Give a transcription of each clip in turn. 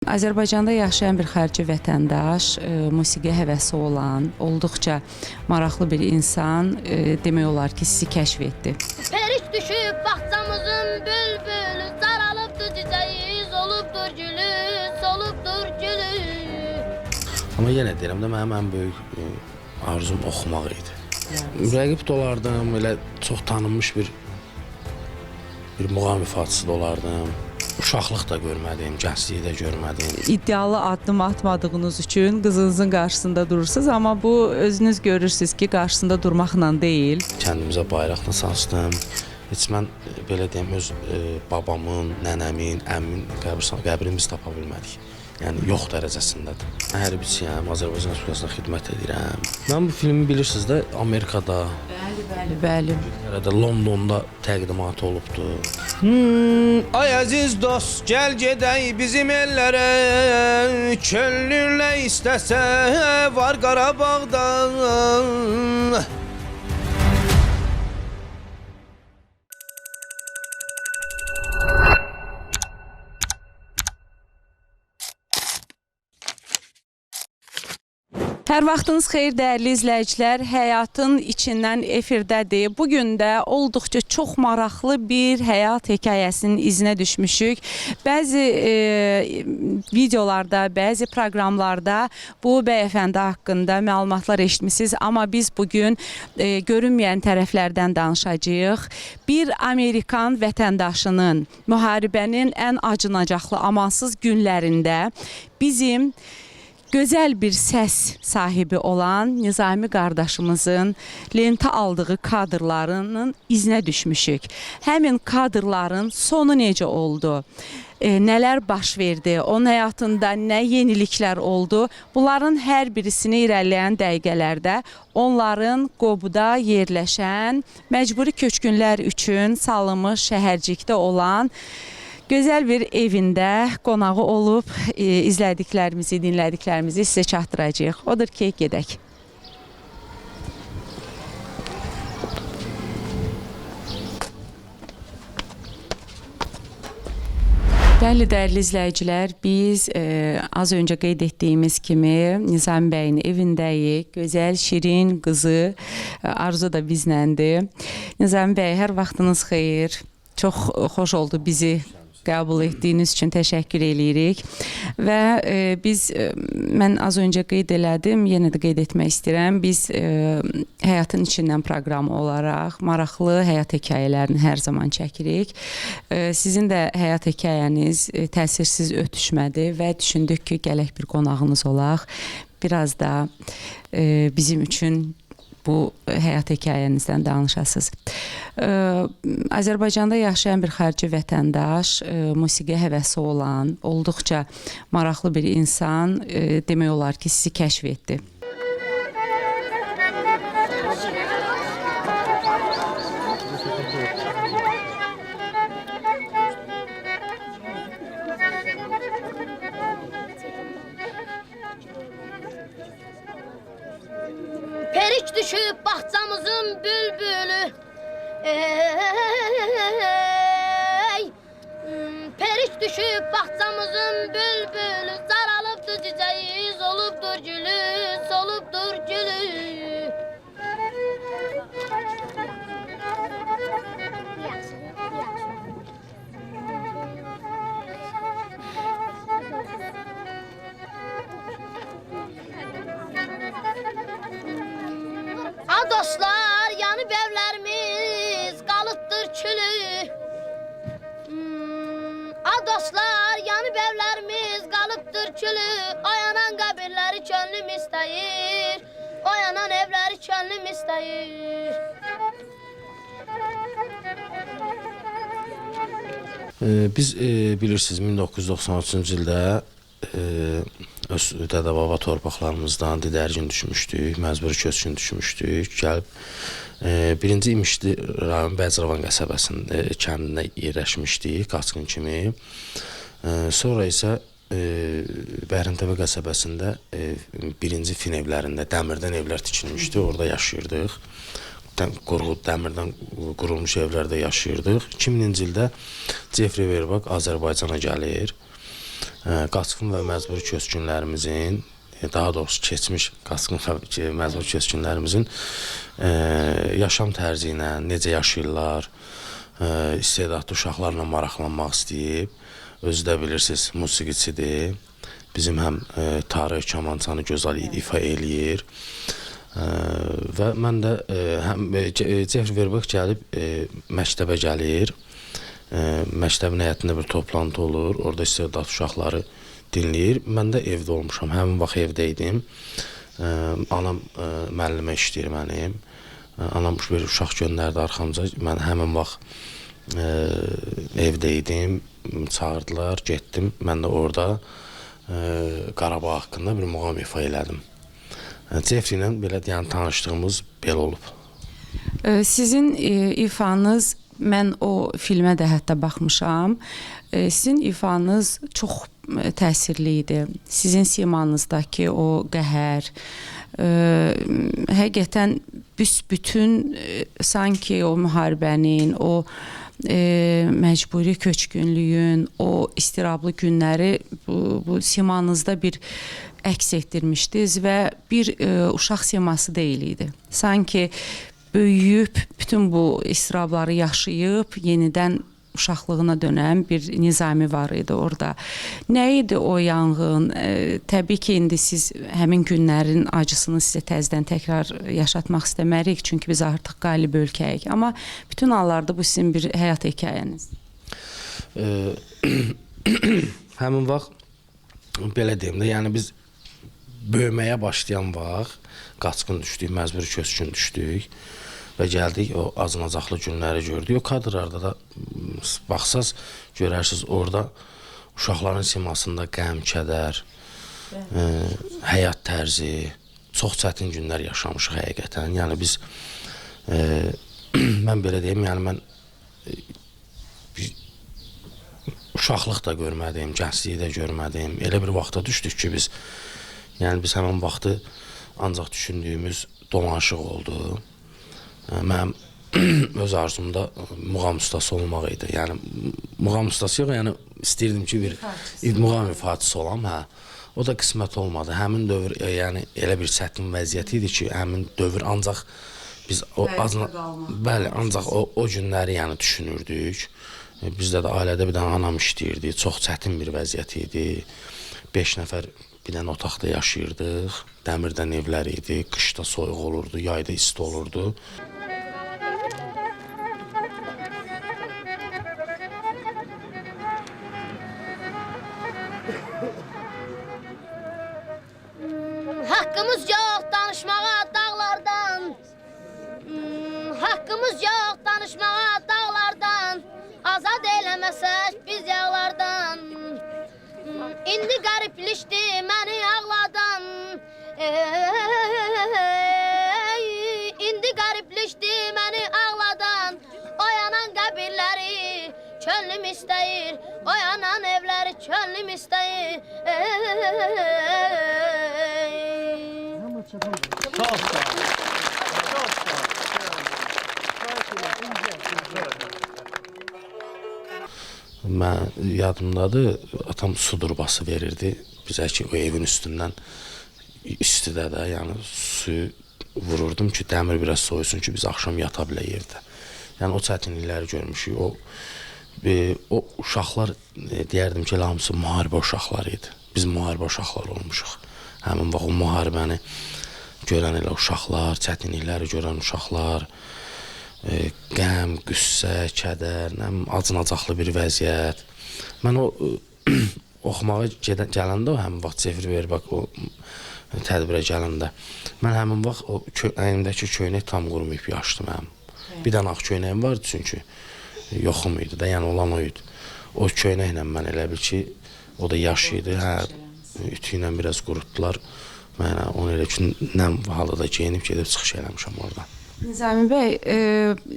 Azərbaycanda yaşayan bir xarici vətəndaş, musiqiyə həvəsi olan, olduqca maraqlı bir insan, demək olar ki, sizi kəşf etdi. Perik düşüb bağçamızın bülbülü, saralıbdır çiçəyi, solubdur gülü, solubdur gülü. Amma yenə deyirəm də, mənim ən böyük arzum oxumaq idi. Rəqib də olardım, elə çox tanınmış bir muğam ifaçısı da olardım. Uşaqlıq da görmədim, gəncliyi də görmədim. İddialı addım atmadığınız üçün qızınızın qarşısında durursunuz, amma bu özünüz görürsünüz ki, qarşısında durmaqla deyil. Kəndimizə bayraqla saçdım. Heç mən belə deyim, öz babamın, nənəmin, əmmin qəbrini biz tapa bilmədik. Yəni yox dərəcəsindədir. Mən hərbiçiyəm, Azərbaycan Respublikasına xidmət edirəm. Mən bu filmi bilirsiniz də Amerikada, Bəli, bəli, bəli. İngiltərədə, Londonda təqdimatı olubdu. Ay əziz dost, gəl gedək bizim ellərə. Könlün nə istəsə var Qarabağda. Hər vaxtınız xeyir dəyərli izləyicilər, Həyatın içindən efirdədir. Bu gün də olduqca çox maraqlı bir həyat hekayəsinin izinə düşmüşük. Bəzi videolarda, bəzi proqramlarda bu bəyəfəndi haqqında məlumatlar eşitmisiniz, amma biz bugün görünməyən tərəflərdən danışacağıq. Bir Amerikan vətəndaşının müharibənin ən acınacaqlı, amansız günlərində bizim gözəl bir səs sahibi olan Nizami qardaşımızın lentə aldığı kadrlarının izinə düşmüşük. Həmin kadrların sonu necə oldu? Nələr baş verdi? Onun həyatında nə yeniliklər oldu? Bunların hər birisini irəliləyən dəqiqələrdə onların Qobuda yerləşən məcburi köçkünlər üçün salınmış şəhərcikdə olan gözəl bir evində qonağı olub izlədiklərimizi, dinlədiklərimizi sizə çatdıracağıq. Odur ki, gedək. Bəli, dəyərli izləyicilər, biz az öncə qeyd etdiyimiz kimi Nizami bəyin evindəyik. Gözəl, şirin qızı Arzu da bizləndir. Nizami bəy, hər vaxtınız xeyir. Çox xoş oldu bizi qəbul etdiyiniz üçün təşəkkür eləyirik. Və biz, mən az öncə qeyd elədim, yenə də qeyd etmək istəyirəm. Biz Həyatın içindən proqramı olaraq maraqlı həyat hekayələrini hər zaman çəkirik. Sizin də həyat hekayəniz təsirsiz ötüşmədi və düşündük ki, gələk bir qonağınız olaq. Biraz da bizim üçün bu həyat hekayənizdən danışasınız. Azərbaycanda yaşayan bir xarici vətəndaş, musiqiyə həvəsi olan, olduqca maraqlı bir insan, demək olar ki, sizi kəşf etdi. Perik düşüb bağçamızın bülbülü. Ey, perik düşüb bağçamızın bülbülü, saralıbdır çiçəyi, solubdur gülü, solubdur gülü. A dostlar, yanıb evlərimiz qalıbdır külü. A dostlar, yanıb evlərimiz qalıbdır külü. Oyanan qəbirləri könlüm istəyir, oyanan evləri könlüm istəyir. Biz bilirsiniz 1993-cü ildə öz dədə-baba torpaqlarımızdan didərgin düşmüşdük, məcburi köçkün düşmüşdük. Gəlib birinci İmişli rayon Bəcəravan qəsəbəsində, kəndində yerləşmişdik qaçqın kimi. Sonra isə Bəhrintəpə qəsəbəsində birinci fin evlərində dəmirdən evlər tikilmişdi, orada yaşayırdıq. Dəmirdən qurulmuş evlərdə yaşayırdıq. 2000-ci ildə Jeffrey Werbach Azərbaycana gəlir. Qaçqın və məcburi köçkünlərimizin, daha doğrusu keçmiş qaçqın və məcburi köçkünlərimizin yaşam tərzi ilə, necə yaşayırlar, istedadlı uşaqlarla maraqlanmaq istəyib. Özü də bilirsiniz, musiqiçidir. Bizim həm tarix kamançanı gözəl ifa eləyir. Və mən də həm Jeffrey Verbeek gəlib məktəbə gəlir. Məktəbin həyətində bir toplantı olur. Orada istedadlı uşaqları dinləyir. Mən də evdə olmuşam. Həmin vaxt evdə idim. Anam müəllimə işləyir mənim. Anam bir uşaq göndərdi arxamca. Mən həmin vaxt evdə idim. Çağırdılar, getdim. Mən də orada Qarabağ haqqında bir muğam ifa elədim. Jeffrey ilə belə yəni tanışdığımız belə olub. Sizin ifanız, mən o filmə də hətta baxmışam. Sizin ifanız çox təsirli idi. Sizin simanızdakı o qəhər, həqiqətən büsbütün sanki o müharibənin, o məcburi köçkünlüyün, o istirablı günləri bu simanızda bir əks etdirmişdiniz və bir uşaq siması deyil idi. Sanki böyüyüb, bütün bu istirabları yaşayıb, yenidən uşaqlığına dönən bir Nizami var idi orada. Nə idi o yanğın? Təbii ki, indi siz həmin günlərin acısını sizə təzədən təkrar yaşatmaq istəmərik, çünki biz artıq qalib ölkəyik. Amma bütün hallarda bu sizin bir həyat hekayəniz. Həmin vaxt belə deyim də, yəni biz böyüməyə başlayan vaxt qaçqın düşdük, məcburi köçkün düşdük və gəldik, o acınacaqlı günləri gördük. O kadrlarda da baxsaz, görərsiniz orada uşaqların simasında qəm, kədər, həyat tərzi, çox çətin günlər yaşamışıq həqiqətən. Yəni biz, mən belə deyim, yəni mən uşaqlıq da görmədim, gəncliyi də görmədim. Elə bir vaxta düşdük ki biz, yəni biz həmin vaxtı ancaq düşündüyümüz dolanışıq oldu. Mənim öz arzumda muğam ustası olmaq idi. Yəni muğam ustası yox, yəni istəyirdim ki bir muğam ifaçısı olam, hə. O da qismət olmadı. Həmin dövr, yəni elə bir çətin vəziyyət idi ki, həmin dövr ancaq biz o bəli, ancaq o günləri yəni düşünürdük. Bizdə də ailədə bir dənə anam işləyirdi. Çox çətin bir vəziyyət idi. 5 nəfər bir dənə otaqda yaşayırdıq. Dəmirdən evlər idi. Qışda soyuq olurdu, yayda isti olurdu. Haqqımız yox danışmağa dağlardan. Haqqımız yox danışmağa dağlardan. Azad eləməsək biz yağlardan. İndi qəriblikdir məni ağladan. İndi qəriblikdir məni ağladan. Oyanan qəbirləri könlüm istəyir. Oyanan evləri könlüm istəyir. Çox sağ ol. Çox sağ ol. Mən yadımdadır, atam su durbası verirdi bizə ki, o evin üstündən istidə də, yəni suyu vururdum ki, dəmir biraz soyusun ki, biz axşam yata bilək evdə. Yəni o çətinlikləri görmüşük. O uşaqlar, deyərdim ki, elə hamısı müharibə uşaqları idi. Biz müharibə uşaqları olmuşuq. Həmin vaxt o müharibəni görən elə uşaqlar, çətinlikləri görən uşaqlar, qəm, qüssə, kədər, acınacaqlı bir vəziyyət. Mən o oxumağa gələndə, o həmin vaxt Jeffrey Verbeek o tədbirə gələndə, mən həmin vaxt o əynimdəki köynək tam qurmayıb yaşdı mənim. Bir dənə ağ köynəyim vardı çünki yoxum idi də, yəni olan o idi. O köynəklə mən elə bil ki, o da yaş idi, hə, ütü ilə biraz qurutdular. Mən onu elə ki, nəm halda da geyinib gedib çıxış eləmişəm oradan. Nizami bəy,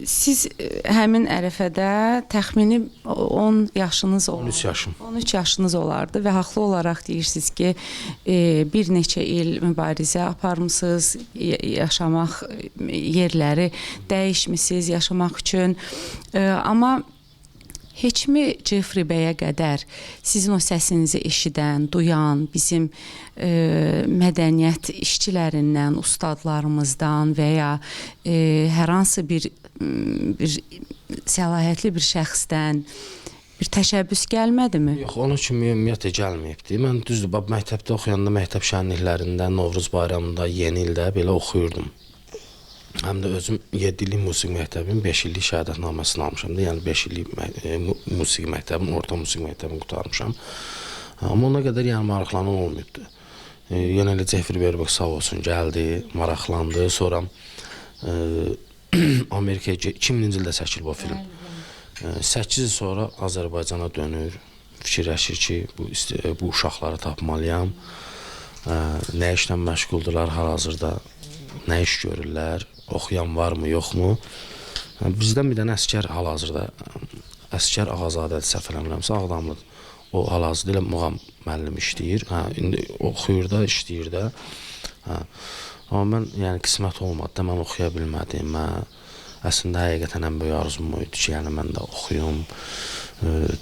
siz həmin ərəfədə təxmini 10 yaşınız olardı. 13 yaşım. 13 yaşınız olardı və haqlı olaraq deyirsiniz ki, bir neçə il mübarizə aparmısınız, yaşamaq yerləri dəyişmisiniz yaşamaq üçün. Amma Heç mi Jeffrey bəyə qədər sizin o səsinizi eşidən, duyan bizim mədəniyyət işçilərindən, ustadlarımızdan və ya hər hansı bir səlahiyyətli bir şəxsdən bir təşəbbüs gəlmədimi? Yox, ona kimi ümumiyyətlə gəlməyibdi. Mən düzdür, bax məktəbdə oxuyanda, məktəb şənliklərində, Novruz bayramında, Yeni ildə belə oxuyurdum. Həm də özüm 7 illik musiqi məktəbinin 5 illik şəhadətnaməsini almışam da, yəni 5 illik musiqi məktəbinin, orta musiqi məktəbini qurtarmışam. Amma ona qədər yəni maraqlanan olmayıbdı. Yenə elə Jeffrey Berbek sağ olsun gəldi, maraqlandı. Sonra Amerikaya 2000-ci ildə çəkilib o film. 8 il sonra Azərbaycana dönür, fikirləşir ki, bu uşaqları tapmalıyam. Nə işlə məşğuldurlar hal-hazırda, nə iş görürlər, oxuyan varmı, yoxmu? Bizdən bir dənə Əskər hal-hazırda, Əskər Ağazadədir, səhv eləmirəmsə, Ağdamlıdır. O hal-hazırda elə muğam müəllimi işləyir. Hə, indi oxuyur da, işləyir də. Hə. Amma mən, yəni qismət olmadı da, mən oxuya bilmədim. Mən əslində həqiqətən ən böyük arzum o idi ki, yəni mən də oxuyum,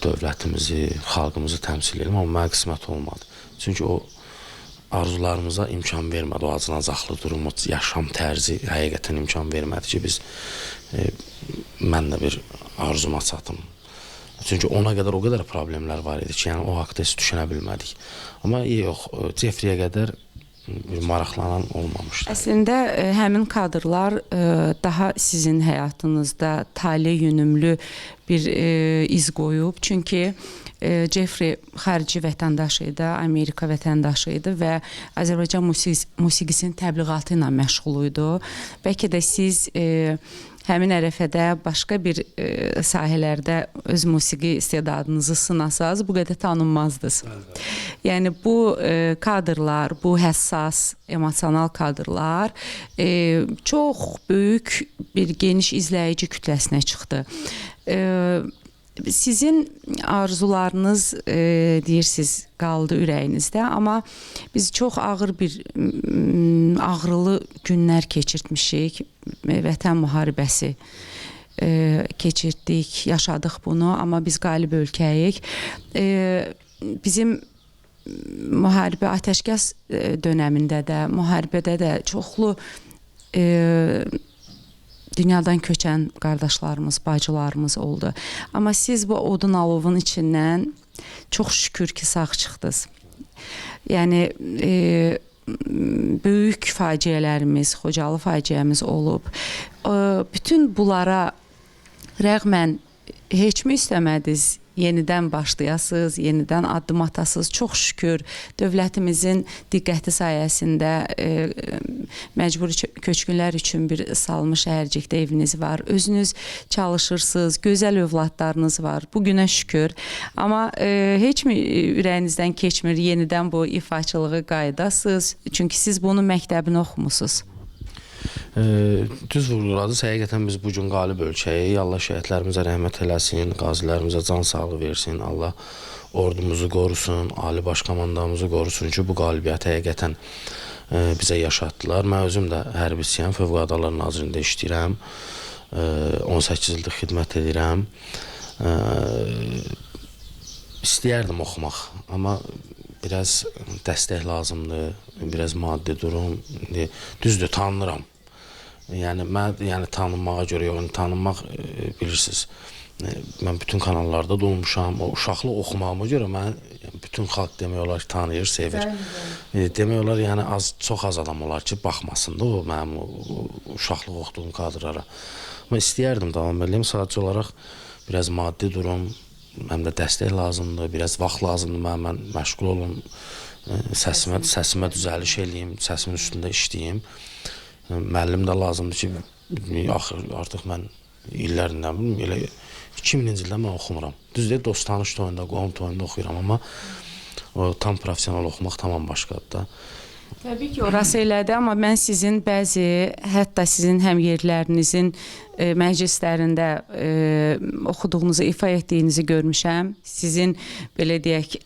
dövlətimizi, xalqımızı təmsil edim, amma mənə qismət olmadı. Çünki o arzularımıza imkan vermədi, o acınacaqlı durum, o yaşam tərzi həqiqətən imkan vermədi ki, biz mən də bir arzuma çatım. Çünki ona qədər o qədər problemlər var idi ki, yəni o haqda heç düşünə bilmədik. Amma yox, Jeffrey-yə qədər bir maraqlanan olmamışdı. Əslində həmin kadrlar daha sizin həyatınızda tale yönümlü bir iz qoyub. Çünki Jeffrey xarici vətəndaşı idi, Amerika vətəndaşı idi və Azərbaycan musiqisinin təbliğatı ilə məşğul idi. Bəlkə də siz həmin ərəfədə başqa bir sahələrdə öz musiqi istedadınızı sınasaz, bu qədər tanınmazdınız. Yəni bu kadrlar, bu həssas, emosional kadrlar çox böyük bir geniş izləyici kütləsinə çıxdı. Sizin arzularınız deyirsiniz qaldı ürəyinizdə, amma biz çox ağır bir ağrılı günlər keçirtmişik. Vətən müharibəsi keçirtdik, yaşadıq bunu, amma biz qalib ölkəyik. Bizim müharibə atəşkəs dönəmində də, müharibədə də çoxlu dünyadan köçən qardaşlarımız, bacılarımız oldu. Amma siz bu odun alovun içindən çox şükür ki, sağ çıxdınız. Yəni böyük faciələrimiz, Xocalı faciəmiz olub. Bütün bunlara rəğmən heç mi istəmədiniz yenidən başlayasınız, yenidən addım atasınız? Çox şükür dövlətimizin diqqəti sayəsində məcburi köçkünlər üçün bir salmış şəhərcikdə eviniz var. Özünüz çalışırsınız, gözəl övladlarınız var. Bugünə şükür. Amma heç mi ürəyinizdən keçmir yenidən bu ifaçılığı qaydasınız? Çünki siz bunun məktəbini oxumusunuz. Düz vurğuladınız. Həqiqətən biz bu gün qalib ölkəyik. Allah şəhidlərimizə rəhmət eləsin, qazilərimizə can sağlığı versin, Allah ordumuzu qorusun, Ali Baş Komandanımızı qorusun ki, bu qalibiyyəti həqiqətən bizə yaşatdılar. Mən özüm də hərbiçiyəm, Fövqəladə Hallar Nazirliyində işləyirəm. 18 ildir xidmət edirəm. İstəyərdim oxumaq, amma biraz dəstək lazımdır, biraz maddi durum. Düzdür, tanınıram. Yəni mən tanınmağa görə yox, tanınmaq bilirsiniz. Mən bütün kanallarda da olmuşam. O uşaqlıq oxumağıma görə mən bütün xalq demək olar ki, tanıyır, sevir. Demək olar, yəni çox az adam olar ki, baxmasın da o mənim o uşaqlıq oxuduğum kadrlara. Amma istəyərdim davam edeyim. Sadəcə olaraq biraz maddi durum, həm də dəstək lazımdır, biraz vaxt lazımdır. Mən məşğul olum, səsimə düzəliş eləyim, səsimin üstündə işləyim. Müəllim də lazımdır ki, axır artıq mən illərlə, nə bilim, elə 2000-ci ildə mən oxumuram. Düzdür, dost tanış toyunda, qohum toyunda oxuyuram, amma o tam professional oxumaq tamam başqadır da. Təbii ki, orası elədir, amma mən sizin bəzi, hətta sizin həmyerlərinizin məclislərində oxuduğunuzu, ifa etdiyinizi görmüşəm. Sizin belə deyək,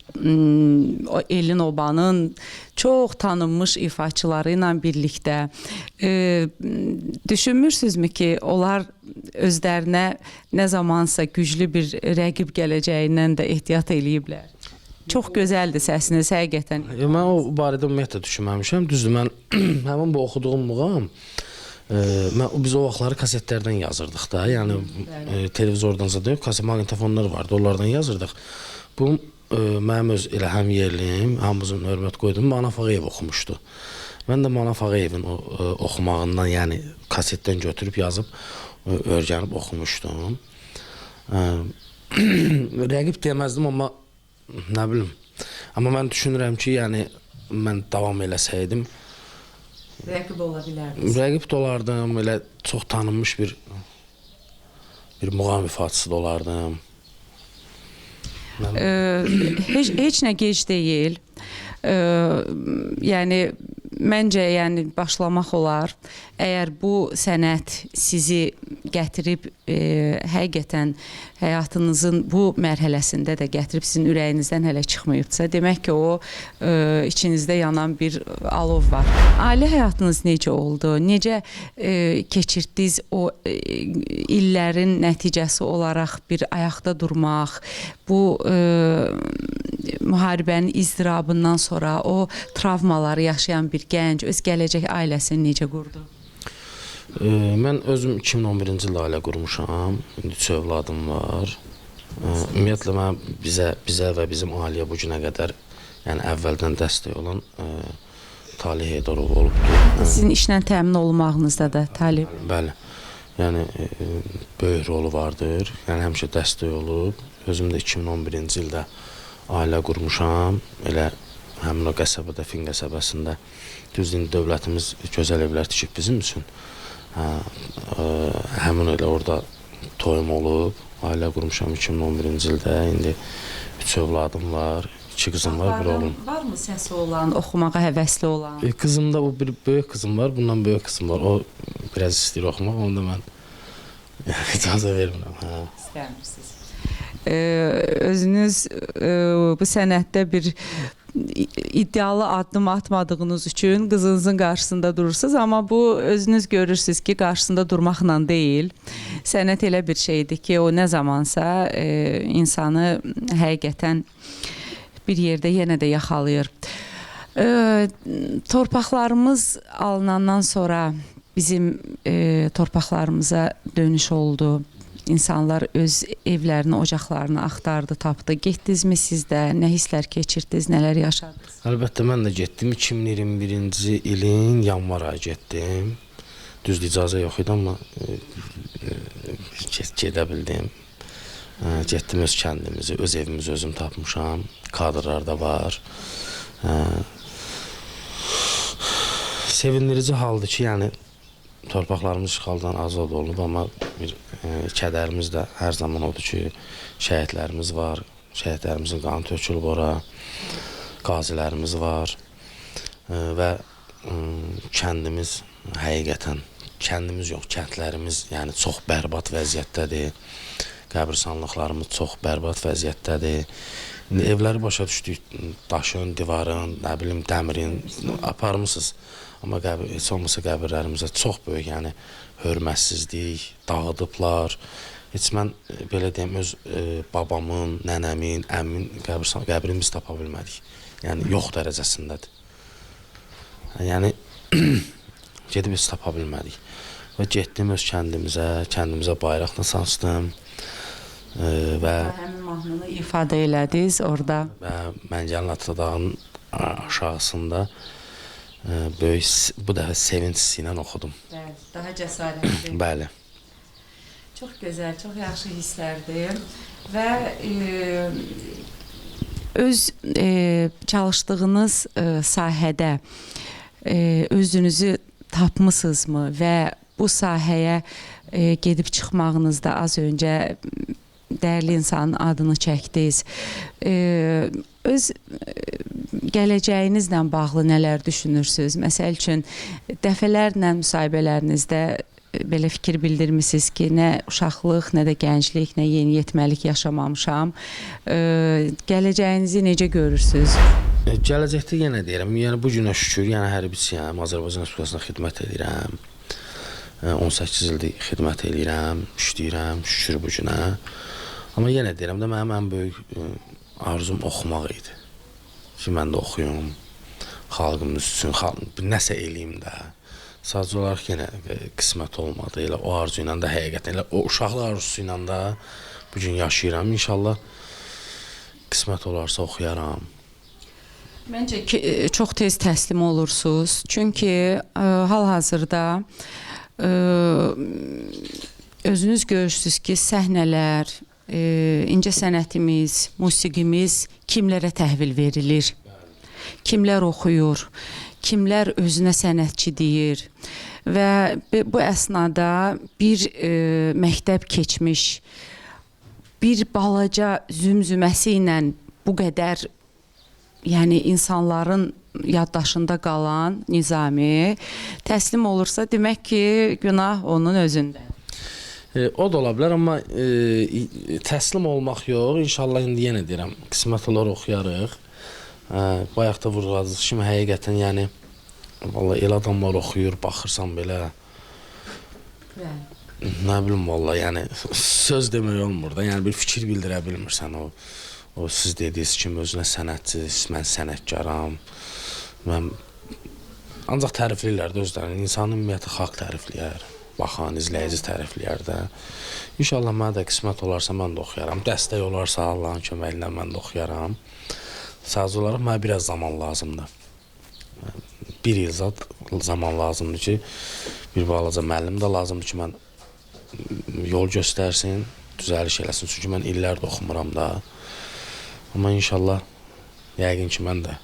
o elin obanın çox tanınmış ifaçıları ilə birlikdə düşünmürsünüzmü ki, onlar özlərinə nə zamansa güclü bir rəqib gələcəyindən də ehtiyat eləyiblər? Çox gözəldir səsiniz həqiqətən. Mən o barədə ümumiyyətlə düşünməmişəm. Düzdür, mən həmin bu oxuduğum muğam biz o vaxtları kasetlərdən yazırdıq da. Yəni televizordan da yox, kaset maqnitofonlar vardı, onlardan yazırdıq. Bu mənim öz elə həm yerlim, hamımızın hörmət qoyduğum Manaf Ağayev oxumuşdu. Mən də Manaf Ağayevin o oxumağından, yəni kasetdən götürüb yazıb öyrənib oxumuşdum. Rəqib deməzdim, amma nə bilim. Amma mən düşünürəm ki, yəni mən davam eləsəydim rəqib ola bilərdiniz. Rəqib də olardım, elə çox tanınmış bir muğam ifaçısı da olardım. Heç nə gec deyil. Yəni məncə, yəni başlamaq olar. Əgər bu sənət sizi gətirib həqiqətən həyatınızın bu mərhələsində də gətirib sizin ürəyinizdən hələ çıxmayıbsa, demək ki, o içinizdə yanan bir alov var. Ailə həyatınız necə oldu? Necə keçirdiniz o illərin nəticəsi olaraq bir ayaqda durmaq, bu müharibənin izdırabından sonra o travmaları yaşayan bir gənc öz gələcək ailəsini necə qurdu? Mən özüm 2011-ci ildə ailə qurmuşam. İndi 3 övladım var. Ümumiyyətlə mən bizə və bizim ailəyə bu günə qədər, yəni əvvəldən dəstək olan Talih Heydarov olubdur. Sizin işlə təmin olunmağınızda da Talih. Bəli. Yəni böyük rolu vardır. Yəni həmişə dəstək olub. Özüm də 2011-ci ildə ailə qurmuşam. Elə həmin o qəsəbədə, Fin qəsəbəsində. Düzdür, indi dövlətimiz gözəl evlər tikib bizim üçün. Həmin elə orada toyum olub. Ailə qurmuşam 2011-ci ildə. İndi 3 övladım var, 2 qızım var, bir oğlum. Varmı səsi olan, oxumağa həvəsli olan? Qızımda bu bir böyük qızım var, bundan böyük qızım var. O biraz istəyir oxumaq, onu da mən icazə vermirəm. Hə. İstəmirsiniz. Özünüz bu sənətdə bir iddialı addım atmadığınız üçün qızınızın qarşısında durursunuz, amma bu özünüz görürsünüz ki, qarşısında durmaqla deyil. Sənət elə bir şeydir ki, o nə zamansa insanı həqiqətən bir yerdə yenə də yaxalayır. Torpaqlarımız alınandan sonra bizim torpaqlarımıza dönüş oldu. İnsanlar öz evlərini, ocaqlarını axtardı, tapdı. Getdinizmi siz də? Nə hisslər keçirdiniz, nələr yaşadınız? Əlbəttə, mən də getdim. 2021-ci ilin yanvar ayı getdim. Düzdür, icazə yox idi, amma gedə bildim. Getdim öz kəndimizi, öz evimizi özüm tapmışam. Kadrlar da var. Sevindirici haldır ki, yəni torpaqlarımız işğaldan azad olunub, amma bir kədərimiz də hər zaman odur ki, şəhidlərimiz var, şəhidlərimizin qanı tökülüb ora, qazilərimiz var və kəndimiz həqiqətən, kəndimiz yox, kəndlərimiz yəni çox bərbad vəziyyətdədir, qəbirstanlıqlarımız çox bərbad vəziyyətdədir. İndi evləri başa düşdük, daşın, divarın, nə bilim, dəmirin aparmısınız. Amma heç olmasa qəbirlərimizə çox böyük, yəni hörmətsizlik, dağıdıblar. Heç mən belə deyim, öz babamın, nənəmin, əmmin qəbrini biz tapa bilmədik. Yəni yox dərəcəsindədir. Yəni gedib heç tapa bilmədik. Və getdim öz kəndimizə, kəndimizə bayraqla sancdım. Və həmin mahnını ifadə elədiniz orada. Və Məngəlin Ata dağının aşağısında böyük, bu dəfə sevinç hissi ilə oxudum. Bəli, daha cəsarətli. Bəli. Çox gözəl, çox yaxşı hisslərdir və öz çalışdığınız sahədə özünüzü tapmısınızmı və bu sahəyə gedib çıxmağınızda az öncə dəyərli insanın adını çəkdiniz. Öz gələcəyinizlə bağlı nələr düşünürsüz? Məsəl üçün dəfələrlə müsahibələrinizdə belə fikir bildirmisiniz ki, nə uşaqlıq, nə də gənclik, nə yeniyetməlik yaşamamışam. Gələcəyinizi necə görürsüz? Gələcəkdə yenə deyirəm, yəni bu günə şükür, yəni hərbiçiyəm, Azərbaycan Respublikasına xidmət edirəm. 18 ildir xidmət eləyirəm, işləyirəm, şükür bu günə. Amma yenə deyirəm də mənim ən böyük arzum oxumaq idi. Ki mən də oxuyum, xalqımız üçün, nəsə eləyim də. Sadəcə olaraq yenə qismət olmadı. Elə o arzu ilə də həqiqətən, elə o uşaqlıq arzusu ilə də bu gün yaşayıram. İnşallah qismət olarsa oxuyaram. Məncə ki, çox tez təslim olursunuz. Çünki hal-hazırda özünüz görürsünüz ki, səhnələr, incə sənətimiz, musiqimiz kimlərə təhvil verilir? Kimlər oxuyur? Kimlər özünə sənətçi deyir? Və bu əsnada bir məktəb keçmiş, bir balaca zümzüməsi ilə bu qədər, yəni insanların yaddaşında qalan Nizami təslim olursa, demək ki, günah onun özündə. O da ola bilər, amma təslim olmaq yox. İnşallah indi yenə deyirəm, qismət olar oxuyarıq. Bayaq da vurğuladınız kimi həqiqətən, yəni vallahi elə adamlar oxuyur, baxırsan belə. Nə bilim vallahi, yəni söz demək olmur da, yəni bir fikir bildirə bilmirsən o. O siz dediyiniz kimi özünə sənətçi, mən sənətkaram. Mən ancaq tərifləyirlər də özlərini. İnsanın ümumiyyətlə xalq tərifləyər, baxan, izləyici tərifləyər də. İnşallah mənə də qismət olarsa mən də oxuyaram. Dəstək olarsa Allahın köməyi ilə mən də oxuyaram. Sadəcə olaraq mənə biraz zaman lazımdır. Bir il zad zaman lazımdır ki, bir balaca müəllim də lazımdır ki, mən yol göstərsin, düzəliş eləsin. Çünki mən illərdir oxumuram da. Amma inşallah yəqin ki, mən də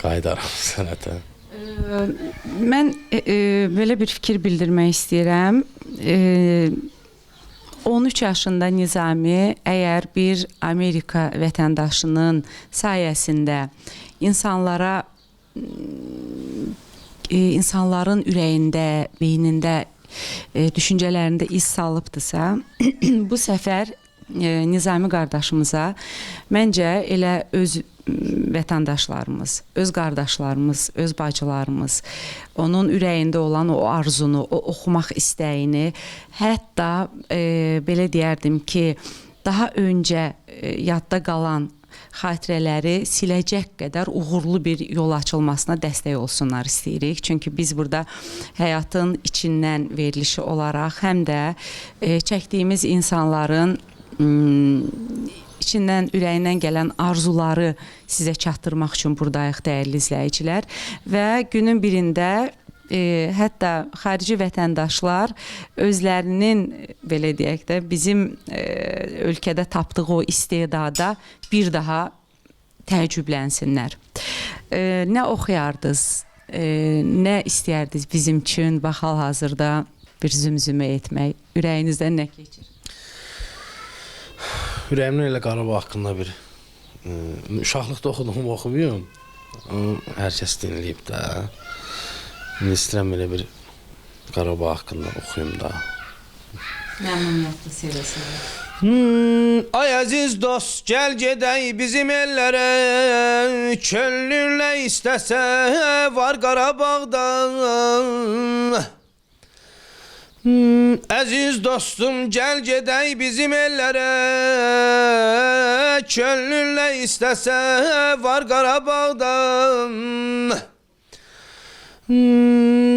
qayıdaram sənətə. Mən belə bir fikir bildirmək istəyirəm. 13 yaşında Nizami əgər bir Amerika vətəndaşının sayəsində insanlara, insanların ürəyində, beynində, düşüncələrində iz salıbdısa, bu səfər Nizami qardaşımıza məncə elə öz vətəndaşlarımız, öz qardaşlarımız, öz bacılarımız onun ürəyində olan o arzunu, o oxumaq istəyini, hətta belə deyərdim ki, daha öncə yadda qalan xatirələri siləcək qədər uğurlu bir yol açılmasına dəstək olsunlar istəyirik. Çünki biz burada həyatın içindən verilişi olaraq həm də çəkdiyimiz insanların içindən, ürəyindən gələn arzuları sizə çatdırmaq üçün buradayıq dəyərli izləyicilər. Və günün birində hətta xarici vətəndaşlar özlərinin, belə deyək də, bizim ölkədə tapdığı o istedada bir daha təəccüblənsinlər. Nə oxuyardınız, nə istəyərdiniz bizim üçün bax hal-hazırda bir zümzümə etmək? Ürəyinizdən nə keçir? Ürəyimdən elə Qarabağ haqqında bir uşaqlıqda oxuduğumu oxumayım. Hər kəs dinləyib də. İndi istəyirəm elə bir Qarabağ haqqında oxuyum da. Məmnuniyyətlə, sevə-sevə. Ay əziz dost, gəl gedək bizim ellərə, könlün nə istəsə var Qarabağda. Əziz dostum, gəl gedək bizim ellərə, könlün nə istəsə var Qarabağda.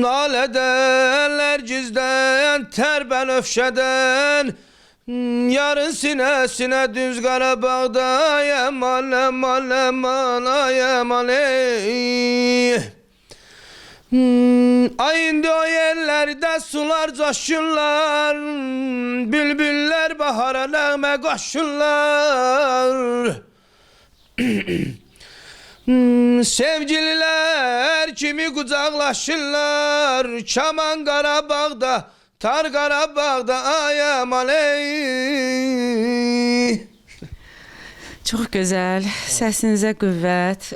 Nalədən, Lərgizdən, tər bənövşədən, yarın sinəsinə düz Qarabağda. Ay aman, aman, aman, ay aman, ey. Ay indi o yerlərdə sular coşurlar, bülbüllər bahara nəğmə qoşurlar. Sevgililər kimi qucaqlaşırlar, Kaman Qarabağda Tar Qarabağda ayam aley. Çox gözəl. Səsinizə qüvvət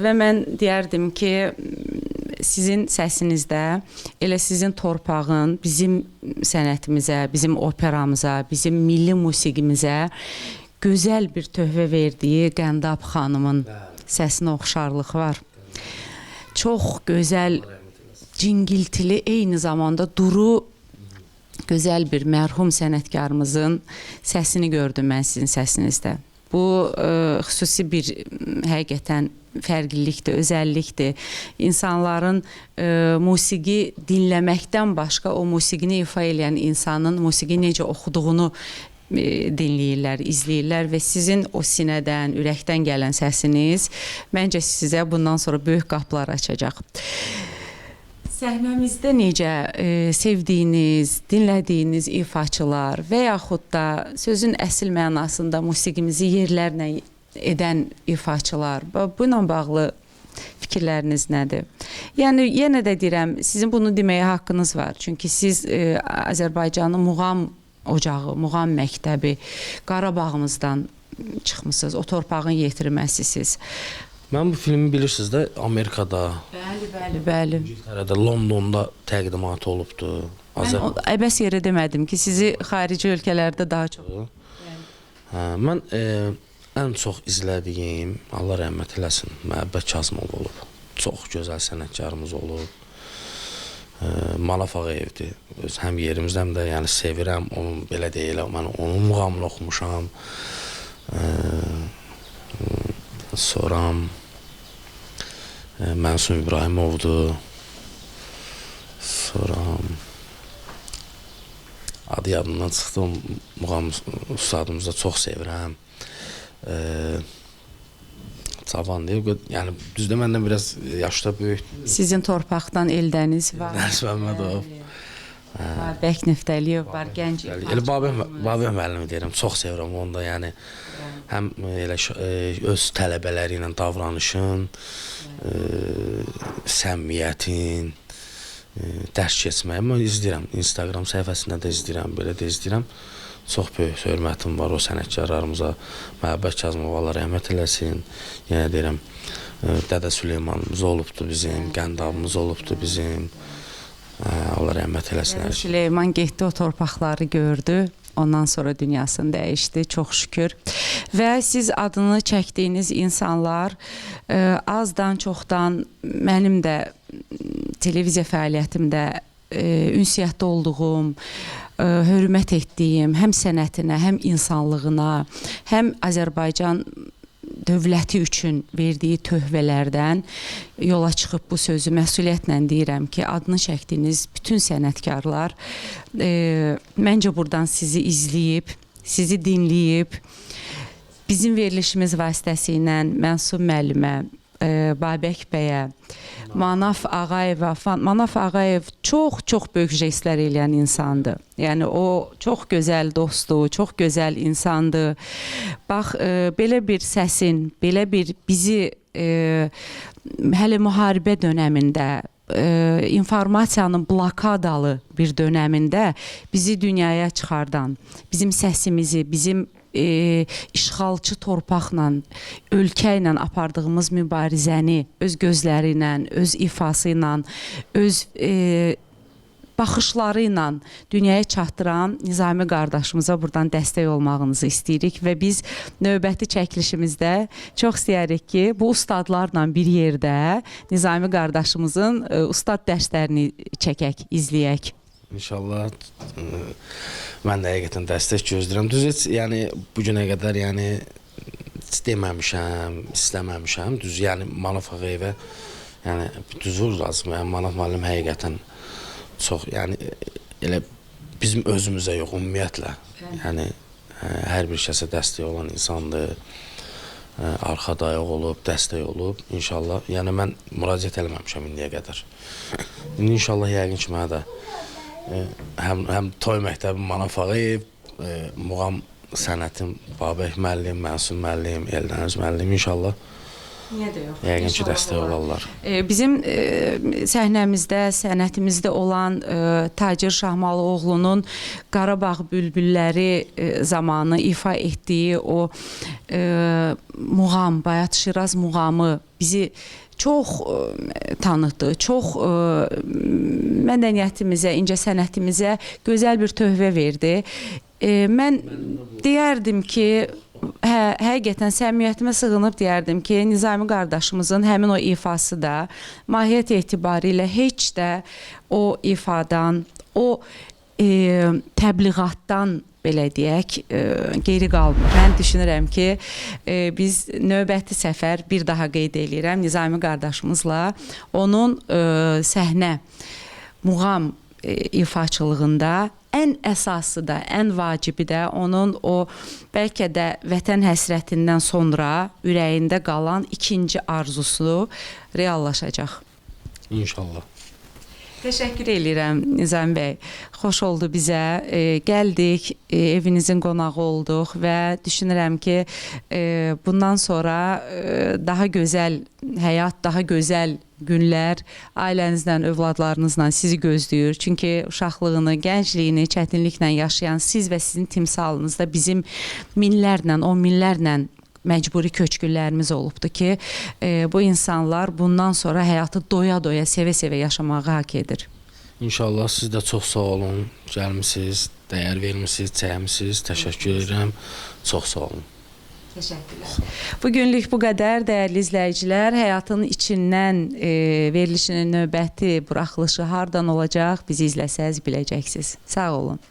və mən deyərdim ki, sizin səsinizdə elə sizin torpağın bizim sənətimizə, bizim operamıza, bizim milli musiqimizə gözəl bir töhfə verdiyi Qəndab xanımın səsinə oxşarlıq var. Çox gözəl, cingiltili, eyni zamanda duru gözəl bir mərhum sənətkarımızın səsini gördüm mən sizin səsinizdə. Bu xüsusi bir həqiqətən fərqlilikdir, özəllikdir. İnsanların musiqi dinləməkdən başqa o musiqini ifa eləyən insanın musiqi necə oxuduğunu dinləyirlər, izləyirlər və sizin o sinədən, ürəkdən gələn səsiniz məncə sizə bundan sonra böyük qapılar açacaq. Səhnəmizdə necə sevdiyiniz, dinlədiyiniz ifaçılar və yaxud da sözün əsl mənasında musiqimizi yerlərlə edən ifaçılar, bununla bağlı fikirləriniz nədir? Yəni yenə də deyirəm, sizin bunu deməyə haqqınız var. Çünki siz Azərbaycanın muğam ocağı, muğam məktəbi, Qarabağımızdan çıxmısınız, o torpağın yetirməsisiz. Mən bu filmi bilirsiniz də Amerikada, Bəli, bəli, bəli. İngiltərədə, Londonda təqdimatı olubdu. Mən əbəs yerə demədim ki, sizi xarici ölkələrdə daha çox. Hə, mən ən çox izlədiyim, Allah rəhmət eləsin, Məhəbbət Kazımov olub. Çox gözəl sənətkarımız olub. Manaf Ağayevdir. Öz həm yerimizdə, həm də yəni sevirəm onun, belə deyil, mən onun muğamını oxumuşam. Sonra Mənsum İbrahimovdur. Sonra adı yadımdan çıxdı, o muğam ustadımızı da çox sevirəm. Cavan deyil, yəni düzdür məndən biraz yaşda böyükdür. Sizin torpaqdan Eldəniz var. Eldəniz Məmmədov. Babək Niftäliyev var, gənc Elə Babək müəllimi deyirəm, çox sevirəm onu da, yəni həm elə öz tələbələri ilə davranışın, səmimiyyətin, dərs keçməyi mən izləyirəm, Instagram səhifəsində də izləyirəm, belə də izləyirəm. Çox böyük hörmətim var o sənətkarlarımıza. Məhəbbət Kazımova Allah rəhmət eləsin. Yenə deyirəm, Dədə Süleymanımız olubdu bizim, Qəndabımız olubdu bizim. Allah rəhmət eləsin. Dədə Süleyman getdi, o torpaqları gördü. Ondan sonra dünyasını dəyişdi, çox şükür. Və siz adını çəkdiyiniz insanlar azdan çoxdan mənim də televiziya fəaliyyətimdə ünsiyyətdə olduğum, hörmət etdiyim həm sənətinə, həm insanlığına, həm Azərbaycan dövləti üçün verdiyi töhfələrdən yola çıxıb bu sözü məsuliyyətlə deyirəm ki, adını çəkdiyiniz bütün sənətkarlar məncə buradan sizi izləyib, sizi dinləyib, bizim verilişimiz vasitəsilə Mənsum müəllimə, Babək bəyə, Manaf Ağayeva, Manaf Ağayev çox-çox böyük jestlər eləyən insandır. Yəni o çox gözəl dostdur, çox gözəl insandır. Bax, belə bir səsin, belə bir bizi hələ müharibə dönəmində, informasiyanın blokadalı bir dönəmində bizi dünyaya çıxardan, bizim səsimizi, bizim işğalçı torpaqla, ölkə ilə apardığımız mübarizəni öz gözləri ilə, öz ifası ilə, öz baxışları ilə dünyaya çatdıran Nizami qardaşımıza buradan dəstək olmağınızı istəyirik və biz növbəti çəkilişimizdə çox istəyirik ki, bu ustadlarla bir yerdə Nizami qardaşımızın ustad dərslərini çəkək, izləyək. İnşallah mən də həqiqətən dəstək gözləyirəm. Düz heç, yəni bu günə qədər yəni heç deməmişəm, istəməmişəm. Düz, yəni Manaf Ağayevə, yəni düz lazım. Yəni Manaf müəllim həqiqətən çox, yəni elə bizim özümüzə yox, ümumiyyətlə. Yəni hər bir kəsə dəstək olan insandır. Arxa dayaq olub, dəstək olub. İnşallah, yəni mən müraciət eləməmişəm indiyə qədər. İndi inşallah yəqin ki, mənə də həm toy məktəbi Manaf Ağayev, muğam sənətim Babək müəllim, Mənsum müəllim, Eldəniz müəllim inşallah. Niyə də yox? Yəqin ki, İnşallah dəstək olar. olarlar. Bizim səhnəmizdə, sənətimizdə olan Tacir Şahmalıoğlunun Qarabağ bülbülləri zamanı ifa etdiyi o muğam, Bayat Şiraz muğamı bizi çox tanıtdı, çox mədəniyyətimizə, incəsənətimizə gözəl bir töhfə verdi. Mən deyərdim ki, həqiqətən səmimiyyətimə sığınıb deyərdim ki, Nizami qardaşımızın həmin o ifası da mahiyyət etibarilə heç də o ifadan, o təbliğatdan belə deyək, geri qalmır. Mən düşünürəm ki, biz növbəti səfər bir daha qeyd eləyirəm Nizami qardaşımızla onun səhnə muğam ifaçılığında ən əsası da, ən vacibi də onun o bəlkə də vətən həsrətindən sonra ürəyində qalan ikinci arzusu reallaşacaq. İnşallah. Təşəkkür eləyirəm Nizami bəy. Xoş oldu bizə. Gəldik, evinizin qonağı olduq və düşünürəm ki, bundan sonra daha gözəl həyat, daha gözəl günlər ailənizlə, övladlarınızla sizi gözləyir. Çünki uşaqlığını, gəncliyini çətinliklə yaşayan siz və sizin timsalınızda bizim minlərlə, on minlərlə məcburi köçkünlərimiz olubdur ki, bu insanlar bundan sonra həyatı doya-doya, sevə-sevə yaşamağı haqq edir. İnşallah siz də çox sağ olun. Gəlmisiniz, dəyər vermisiniz, çəkmisiniz. Təşəkkür edirəm. Çox sağ olun. Təşəkkürlər. Bugünlük bu qədər dəyərli izləyicilər. Həyatın içindən verilişinin növbəti buraxılışı hardan olacaq, bizi izləsəz biləcəksiniz. Sağ olun.